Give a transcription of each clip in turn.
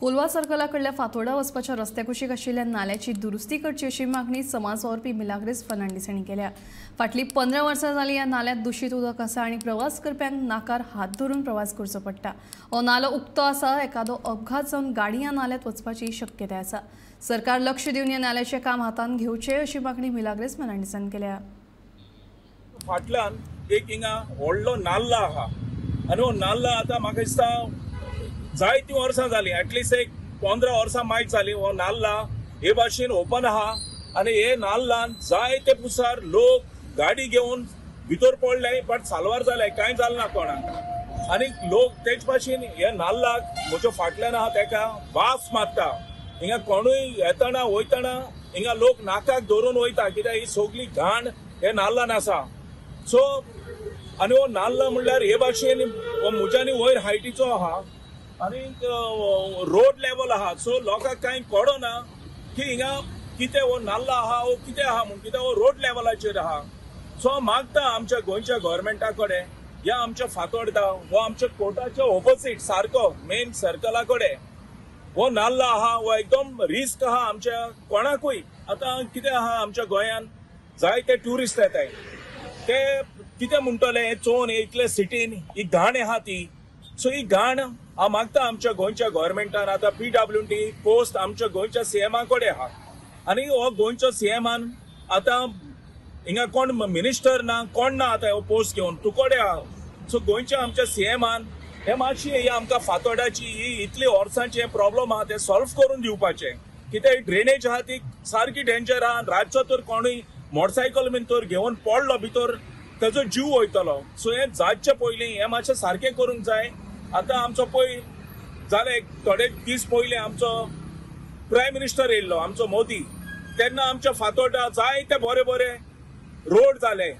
कोलवा सर्कला कडल्या फातोर्डा वचपाच्या रस्त्या कुशीक आशिल्ल्या नाल्याची दुरुस्ती करची अशी मागणी समाज वावुरपी मिलाग्रेस फर्नांडीस हांणी केल्या. फाटलीं 15 वर्सां जाली ह्या नाल्यात दुशीत उदक आसा आनी प्रवास करप्यांक नाकार हात धरून प्रवास करचो पडटा. हो नालो उक्तो आसा, एखादो अपघात जावन गाडी ह्या नाल्यात वचपाची शक्यताय आसा. सरकार लक्ष दिवन ह्या नाल्याचें काम हातांत घेवचें अशी मागणी मिलाग्रेस फर्नांडीसान केल्या. फाटल्यान एक हिंगा व्हडलो नाल्ला आहा आनी हो नाल्ला आतां म्हाका दिसता जायतीं वर्सां जालीं, एटलिस्ट एक 15 वर्सां मायट जालीं हो नाल्ला हे भाशेन ओपन आहा आनी हे नाल्लान जायते पुसार लोक गाडी घेवन भितर पडले, बट साल्वार जाले, कांय जालें ना कोणाक. आनी लोक तेच भाशेन हे नाल्लाक म्हज्या फाटल्यान आहा तेका वास मारता. हिंगा कोणूय येतना वयतना हिंगा लोक नाकाक धरून वयता, कित्याक ही सगळी घाण हे नाल्लान आसा. सो आनी हो नाल्ला म्हणल्यार हे भाशेन हो म्हज्यानी वयर हायटीचो आहा आनी रोड लेवल आहा. सो लोकांक कांय कळना की हिंगा कितें हो नाल्ला आहा हो कितें आहा म्हूण, कित्याक हो रोड लेवलाचेर आहा. सो मागता आमच्या गोंयच्या गव्हर्मेंटा कडेन, ह्या आमच्या फातोर्डा हो आमच्या कोर्टाच्या ओपोजीट सारको मेन सर्कला कडेन हो नाल्ला आहा, हो एकदम रिस्क आहा आमच्या कोणाकूय. आतां कितें आहा आमच्या गोंयान जायते ट्युरिस्ट येताय, ते कितें म्हणटले हे चोवन हे इतले सिटीन ही घाण आहा ती. सो ही घाण हांव मागता आमच्या गोंयच्या गव्हर्मेंटान. आतां PWD post आमच्या गोंयच्या सीएमा कडेन आहा आनी हो गोंयचो सीएमान आतां हिंगा कोण मिनिस्टर ना कोण ना आतां हो पोस्ट घेवन तुकोडे आहा. सो गोंयच्या आमच्या सीएमान हे मातशी ही आमकां फातोर्डाची ही इतली वर्सांची प्रॉब्लम आहा ते सॉल्व करून दिवपाचें. कित्याक ड्रेनेज आहा ती सारकी डेंजर आहा. रातचो तर कोणूय मोटरसायकल बीन तर घेवन पडलो भितर ताजो जीव वयतलो. सो हें जातचें पयलीं हें मातशें सारकें करूंक जाय. आतां आमचो पळय जालें थोडे दीस पयलीं आमचो प्रायम मिनिस्टर येयल्लो आमचो मोदी, तेन्ना आमच्या फातोर्डा जायते बरे बरे रोड जाले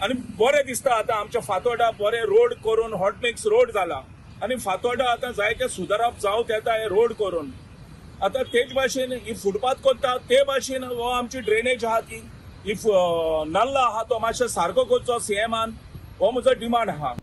आनी बरें दिसता आतां आमच्या फातोर्डा बरे रोड करून हॉट मिक्स रोड जाला आनी फातोर्डा आतां जायते सुदारप जावंक येता हे रोड करून. आतां तेच भाशेन ही फुटपाथ करता ते भाशेन हो आमची ड्रेनेज आहा ती ही नाल्ला आहा तो मातशें सारको करचो सीएमान, हो म्हजो डिमांड आहा.